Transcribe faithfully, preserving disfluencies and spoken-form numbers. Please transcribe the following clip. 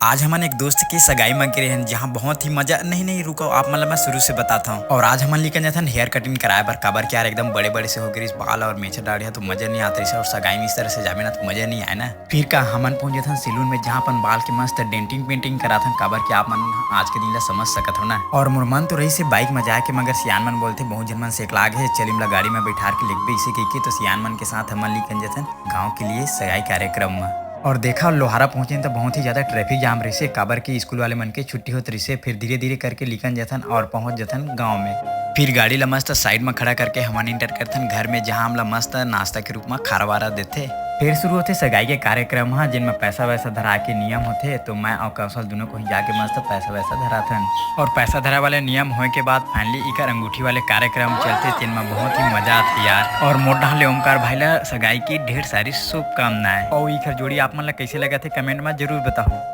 आज हमन एक दोस्त के सगाई म गे रहेन, जहाँ बहुत ही मजा, नहीं, नहीं, रुको, आप मन ला मैं शुरू से बताता हूँ। और आज हमन लिकन जाथन हेयर कटिंग कराए बर, काबर कि यार एकदम बड़े-बड़े से हो गे रिहिस बाल और मेछा दाढ़ी ह, तो मजा नहीं आत रहिस। और सगाई में इस तरह से जाबे ना, तो मजा नहीं आए ना। फिर का हमन पहुंच जाथन सैलून में, जहाँ अपन बाल के मस्त डेंटिंग पेंटिंग कराथन, काबर कि आप मन आज के दिन ला समझ सकत हो ना। और मोर मन तो रहिस हे बाइक में जाए के, मगर सियान मन बोलथे बहुत झन मन सेकला गे हे, चल इमला गाड़ी में बैठार के लेगबे, इसे कहिके तो सियान मन के साथ हमन लिकन जाथन गाँव के लिए सगाई कार्यक्रम में। और देखा, लोहारा पहुंचे त बहुत ही ज्यादा ट्रैफिक जाम रहिसे, काबर कि स्कूल वाले मन के छुट्टी होत रहिसे। फिर धीरे धीरे करके लिकन जाथन और पहुंच जाथन गांव में। फिर गाड़ी ला मस्त साइड में खड़ा करके हमन एंटर करथन घर में, जहां हमला मस्त नाश्ता के रूप में खारा वारा देथे। फिर शुरू होथे सगाई के कार्यक्रम ह, जिनमें पैसा वैसा धरा के नियम होथे। तो मैं और कौशल दोनों कोही जाके मस्त पैसा वैसा धराथन। और पैसा धरा वाले नियम होए के बाद फाइनली इकर अंगूठी वाले कार्यक्रम चलथे, जिनमें बहुत ही मजा आथे यार। और मोर डहार ले ओमकार भाई ला सगाई की ढेर सारी शुभकामनाएं। और इकर जोड़ी आप मन ला कैसे लगत हे, कमेंट में जरूर बताओ।